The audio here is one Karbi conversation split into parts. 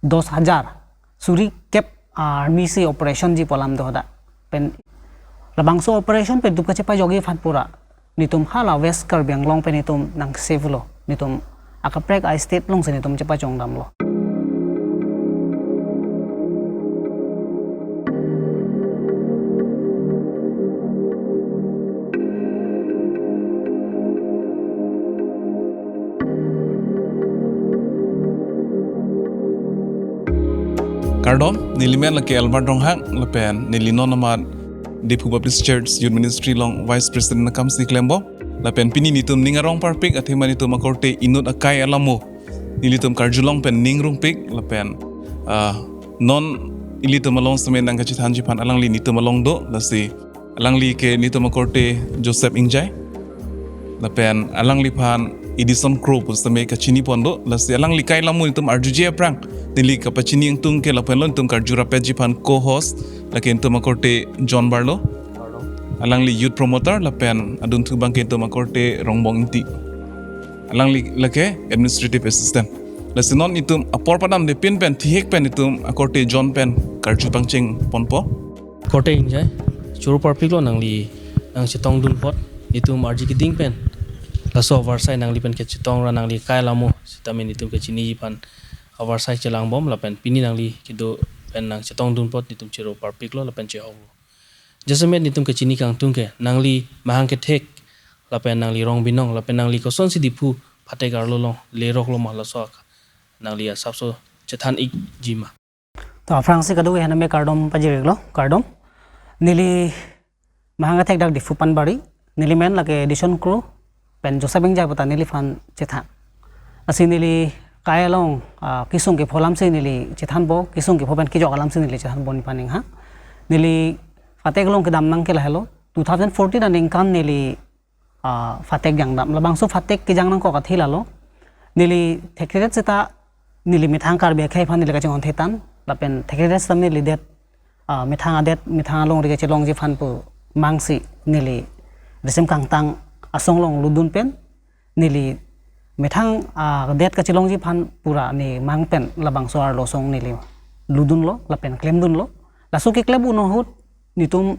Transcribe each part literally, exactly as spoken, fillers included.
dos hajar suri kep army si operation ji pu alam do hadak. Pen labangso operation pen itum kachepajokji aphan pura nitum hala West Karbi Anglong pen nitum nang save lo, nitum akaprek a-state alongsi nitum chepachongdamlo. Kardom, neli men lake Albert Ronghang, lapen neli non amat Diphu Baptist Church Youth Ministry along Vice President akam si klembom, lapen pini nitum ning arong parpik, athema nitum akorte inut akai alamo nelitum karjulong pen ning rungpik, lapen, ah, non ilitum along semen nang kachethanji aphan alangli nitum along do, lasi alangli ke nitum akorte Joseph Ingjai. Lapen alangliphan Edison Kro pu seme kachini pon do, lasi alangli kai alamo nitum arjuji aphrang neli kapachini ingtung ke, lapen lo nitum karju rapetji aphan co-host, lake nitum akorte John Barlow. Alangli youth promoter, lapen adunthu abang ke nitum akorte Rongbong Ingti. Alangli lake administrative assistant. Lasi non nitum apor padamde pin pen thihek pen nitum akorte John pen karju pangcheng ponpo. Korte Ingjai, choro parpiklo nangli nang chetongdun apot, nitum arji keding pen laso avarsai nangli pen kachetong ra nangli kai alamo sitame nitum kachiniji aphan avarsai chelangbom, lapen pini nangli kedo pen nang chetongdun apot nitum choro parpiklo lapen chehoklo. Jasemet nitum kachini kangtung ke nangli mahang kethek, lapen nangli rong binong, lapen nangli kosonsi Diphu phatek arlo along leroklo ma, laso ak nangli asapso chethan ikji ma. To aphrangsi kadokave aphan name kardom pajir-iklo, kardom. Neli mahang kethek dak Diphu Panbari, neli men lake Edison Kro pen Joseph Ingjai puta neliphan chethan. Lasi neli kai along, ah, kesung kepho alamsi neli chethanpo, kesung kepho pen kejok alamsi neli chethanpo nephan ning ha. Neli phatek along kedam nang ke lahelo, two thousand fourteen aningkan neli ah, phatek jangdam. Labangso phatek kejang nangkok athe lalo. Neli thekthedet seta neli methang Karbi akhei aphan neli kachinghon thetan. Lapen thekthedet seta neli det, ah, methang adet, methang alongri kachelongji aphan pu mangsi neli risim kangtang asong along lutdun pen neli methang, ah, det kachelongji aphan pura ne mang pen labangso arlo asong neli lutdunlo, lapen klemdunlo. Laso keklem un ahut nitum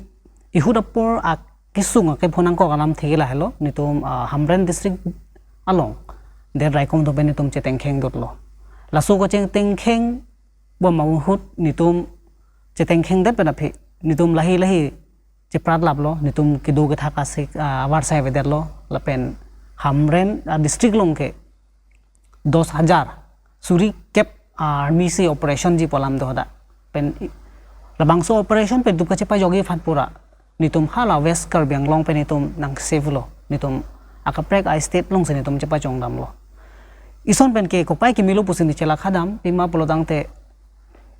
ihut apor akesung akepho nangkok alamthe lahelo, nitum, ah, Hamren district along det raikom do pen nitum chetengkheng dotlo. Laso kachetengkheng bom ahut nitum chetengkheng det pen aphi nitum lahi lahi chepratlaplo, nitum kedo kethak asik, ah, avarsai avedetlo, lapen Hamren, ah, district along ke dos hajar suri kep army si operation ji pu alam do hadak. Pen i-, labangso operation pen itum kachepajokji aphan pura nitum hala West Karbi Anglong pen nitum nang save lo, nitum akaprek a-state alongsi nitum chepachongdamlo. Ison pen ke kopai kimi lo pusi ne chelakha dam, pima pulotangte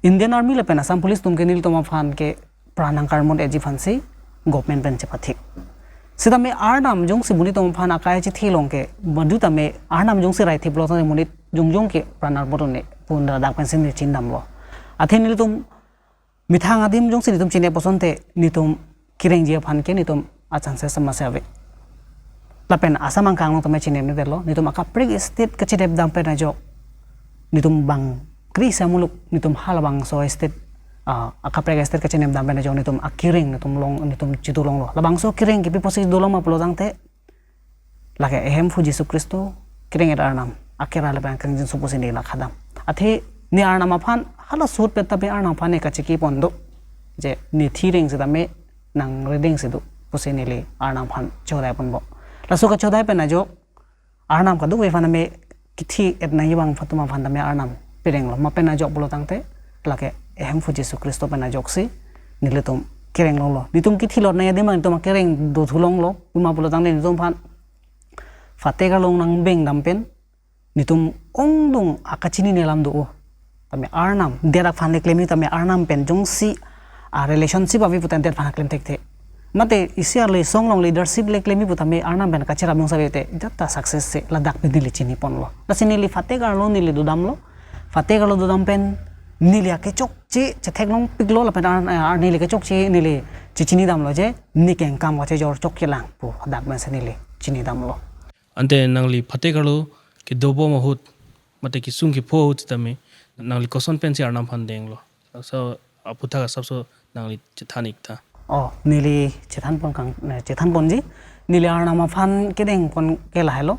Indian Army lapen Assam Police atum ke nelitum aphan ke pran nangkarmon-etji aphansi government pen chepathik. Sitame arnam jongsi monit atum aphan akai chithi along ke, madu tame arnam jongsi raithip lo tame monit jongjong ke pran armon-un-e pu ladak pensi ne chindamlo. Athe nelitum methang adim jongsi nitum chinep asonte nitum kerengji aphan ke nitum a-chances sama se ave. Lapen Assam angkang along tame chinep ni detlo, nitum akaprek state kachinep dam pen ajok nitum bang kri sa muluk nitum halabangso state, ah, akaprek state kachinep dam pen ajok nitum akereng nitum long, nitum chidolonglo. Labangso kereng kipi pusi dolong ma pulotangte lake ehemphu Jisu Khristo kereng-et arnam akera lapen akereng jinso pusi ne lakha dam. Athe ne arnam aphan hala sut pen tame arnam aphan ne kachiki pon do, je ne thi reng sitame nang rideng si do pusi neli arnam aphan chodai ponbom. Laso kachodai pen ajok arnam kadokave aphan tame kithi-et nangji abang atum aphan tame arnam perenglo. Ma pen ajok pulotangte lake ehemphu Jisu Khristo pen ajoksi nelitum kereng longlo. Nitum kithi lot nangji adim nitum akereng dothulonglo. Pima pulotangte nitum aphan phatek arlo nangbeng dam pen nitum ongdung akachinine alam do-o. Tame arnam, det aphan le klemji tame arnam pen jongsi a-relationship ave puta det aphan klem thekthe. Mate isi arlo isong along leadership le klemji pu tame arnam pen kacherap jongsi ave te, jata success se ladak pen neli chini ponlo. Lasi neli phatek arlo neli dodamlo. Phatek arlo dodam pen neli akechokche chetheklong piklo lapen ar, ar neli kechokche neli chechinidamlo je ne kengkam kachejor chokchelang pu hadak pensi neli chinidamlo. Ante nangli phatek arlo kedobom ahut, mate kesung kepho ahut sitame, Nangli koson pensi Arnam aphan denglo? So, aputhak asapso nangli chethan ik tha. Oh, neli chethan pon kang, eh, chethan ponji. Neli Arnam aphan kedeng pon ke lahelo.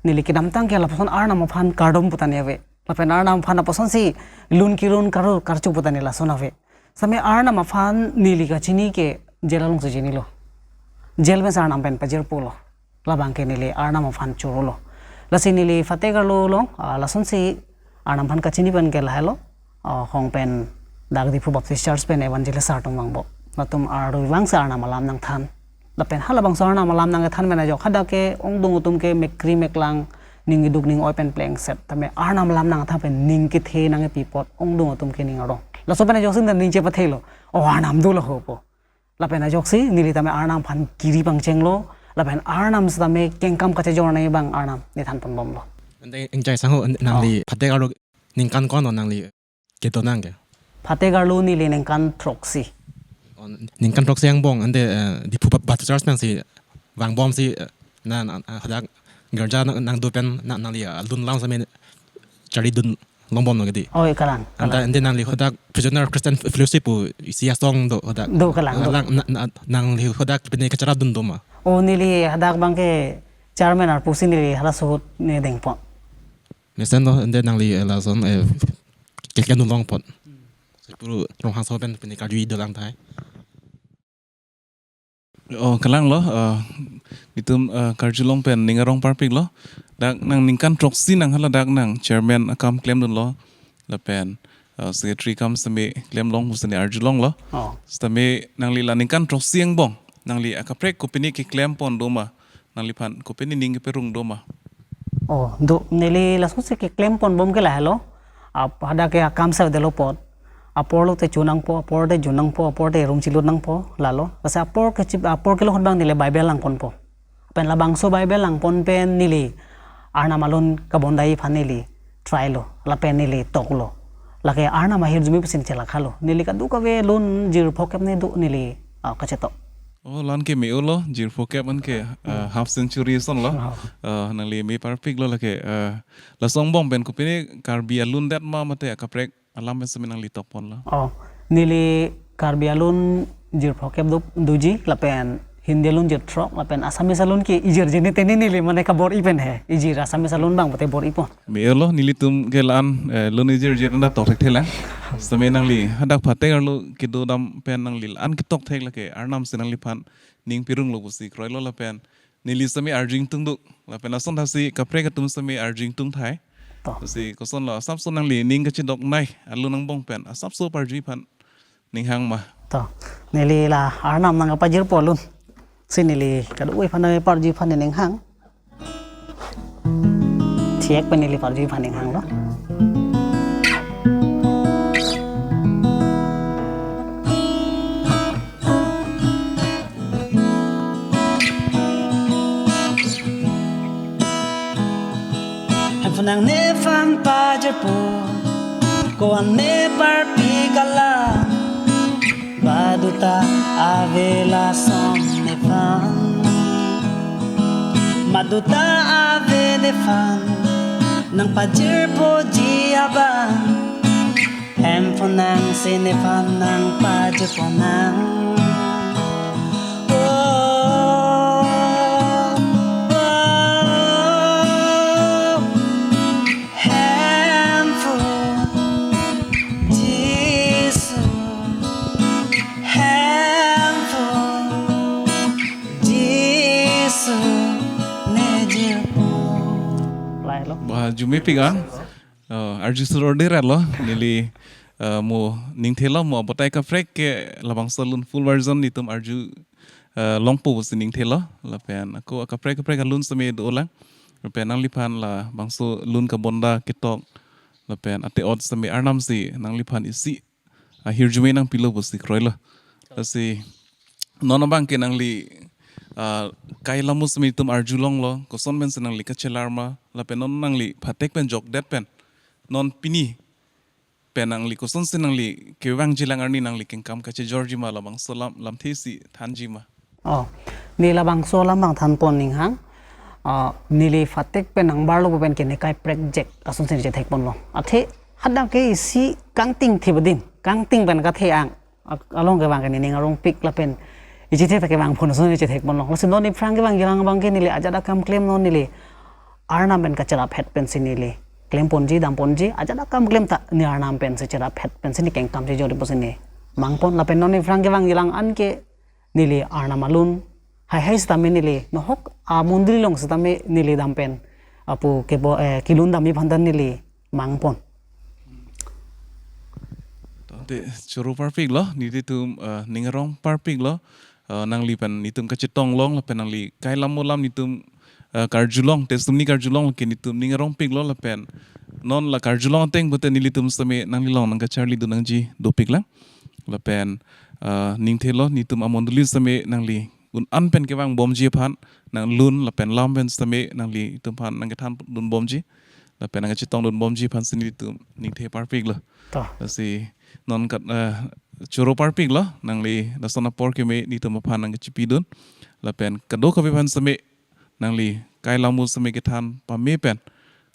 Neli kedamtang ke lapuson Arnam aphan kardom pu ta ne ave. Lapen Arnam aphan apusonsi lun kirun karju karju pu ta ne lason ave. Same Arnam aphan neli kachini ke jail alongsi chinilo. Jail pensi Arnam pen pajirpo lo. Labang ke neli Arnam aphan chorolo. Lasi neli Fatehgarh along, ah, lasonsi Arnam aphan kachini pen ke lahelo, ah, hong pen dak Diphu Baptist Church pen evangelist sar atum vangpo. Latum arui vangsi Arnam alam nangthan. Lapen halabangso Arnam alam nangthan pen ajok hadak ke ongdung atum ke mekri meklang, ning keduk ning oi pen plengset. Tame Arnam alam nangthan pen ning kethe nangkepi apot ongdung atum ke ning arong. Laso pen ajoksi ning chepathelo. Oh, Arnam dolo ho pu. Lapen ajoksi neli tame Arnam aphan kiri pangchenglo. Lapen Arnam sitame kengkam kachejor nai abang Arnam ne than ponbomlo. Ante ingchai sangho, an-, nangli Oh. Fatehgarh arlo ningkan ko-an nangli kedo nang ke? Fatehgarh arlo neli ningkan throksi. Oh, ningkan throksi angbong, ante, eh, Diphu Ba-, Baptist Church pensi vangbomsi, eh, na, na, na, hadak girja nang, nangdo pen na, nangli, ah, lun alam same charlidun longbomlo kedi. Oh, kalang, Anta, kalang. Ante nangli hadak Visioner Christian Fellowship pu isi asong do hadak. Do, kalang, do. Lang, na, na, nangli hadak pine kacharapdun do ma? Oh, neli hadak abang ke chairman arpusi neli hala suhut ne dengpon. Mesenlo, ante nangli, eh, lason, eh, keklem longpon. Sipuru Ronghangso pen pine karju dolang tahai. Oh, kalanglo, eh, itum, eh, karjulong pen ning arong parpiklo. Dak nang ningkan throksi nang hala dak nang chairman akam klemdunlo. Lapen, eh, secretary akam sitame klemlong pusi ne arjulonglo. Oh. Sitame nangli la ningkan throksi angbong nangli akaprek kopine keklem pon do ma? Nangliphan kopine ning keperung do ma? Oh, do, neli lasonsi keklem ponbom ke lahelo. Ap-, hadak ke akam sar delo apot. Apor lote chu nangpo, apor te jun nangpo, apor te room chilut nangpo, lalo. Lasi apor kechip, apor kelong ahut abang neli Bible langponpo. Pen labangso Bible langpon pen neli Arnam alun kabondai aphan neli try lo, lapen neli toklo. Lake Arnam ahirjume pusi chelakha lo. Neli kadokave lun jirpho kep ne do neli, ah, kachetok. Oh, la-an ke me-olo, jirpho kep an ke, ah, half century ason lo. Oh. Ah, nangli me parpiklo lake, ah, laso angbong pen kopine Karbi alun det ma mate akaprek alam pen sitame nangli tokponlo? Oh, neli Karbi alun jirpho kep do, doji, lapen Hindi alun jirthrok, lapen Assamese alun ke ijirji ne teni neli mane kabor-i pen he. Ijir Assamese alun abang pute bor-i pon. Me-olo, nelitum ke la-an, eh, lun ijirji anda tokthekthelang. Sitame nangli hadak Fatehgarh arlo kedodam pen nangli la-an ketokthek lake Arnam si nangliphan ning pirunglo pusi kroilo lapen neli sitame arju ingtung do. Lapen ason thasi kaprek atum sitame arju ingtung tahai. To. Pusi kosonlo asapso nangli ning kachedok nai alun angbong pen asapso parju aphan ning hang ma? To. Neli la Arnam nangkapajirpo alun si neli kadokave aphan nangparju aphan ning hang. Thiak pen neli parju aphan ning hanglo. Hem phu nang nephan pajirpo, ko-an me parpik alam, baduta ave lason nephan. Baduta ave nephan, nangpajirpoji abang. Hem phu nang si nephan nangpajirpo nang. Oh, oh, oh. Hem phu Jisu, hem phu Jisu ne jirpo. Lahelo. Wah, arjumepik an. Oh, arju suror dera lo, neli, eh, mo ningthelo mo batai kaprek ke labangso alun full version netum arju, eh, longpo pusi ningthelo, lapen ako akaprek kaprek alun sitame dolang, lapen nangliphan labangso alun kabonda ketok, lapen ate-ot sitame Arnam si nangliphan isi ahirjume nangpilo pusi kroilo. Lasi non abang ke nangli, ah, kai lamus netum arjulonglo, koson pensi nangli kachelar ma, lapen non nangli phatek pen jokdet pen, non pini pen nangli kosonsi nangli kevangjilang arni nangli kengkam kachejorji ma labangso alam lamthe si thanji ma? Oh, ne labangso alam abang thanpon ning hang. Ah, neli phatek pen nangbarlo pen ke ne kaprek jek asonsi ne chethekponlo. Athe Hadak ke isi kangting thip adim, kangting pen kathe ang. Ak-, along kevang ke nening arongpik lapen ichethe ta kevang phone ason ichethe ponlong. Lasi non aphrang kevangji lang abang ke neli ajat akam klem non neli Arnam pen kacheraphet pensi neli klem ponji, dam ponji, ajat akam klem ta ne Arnam pensi cheraphet pensi ne kengkam chejor pusi ne mang pon. Lapen non aphrang kevangji lang an ke neli Arnam alun haihai sitame neli nohok amondoli along sitame neli dam pen apu kepo, eh, kelun damji aphan ta neli mang pon. Tangte choro parpiklo, nelitum, eh, ning arong parpiklo, eh, nangli pen netum kachetong long lapen nangli kai lam mo lam netum, eh, karjulong, testimony karjulong ke netum ning arongpiklo lapen non la karjulong ateng pute nelitum sitame nangli along nangkacharlidun nangji dopik lang. Lapen, eh, ningthelo netum amondoli sitame nangli un an pen kevang bomji aphan, nanglun lapen lam pen sitame nanglitum aphan nangkethan dun bomji lapen nangkachetong dun bomji aphan si nelitum ningthe parpiklo. To. Lasi non kat, eh, choro parpiklo, nangli lason apor keme netum aphan nangkachepidun. Lapen kadokave aphan sitame nangli kai lam mo sitame kethan pame pen,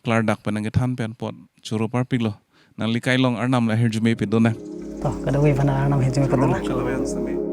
klardak pen nangkethan pen apot choro parpiklo. Nangli kai along Arnam la ahirjume pedun nang. To, kadokave aphan Arnam ahirjume pedun nang. Choro kadokave aphan sitame.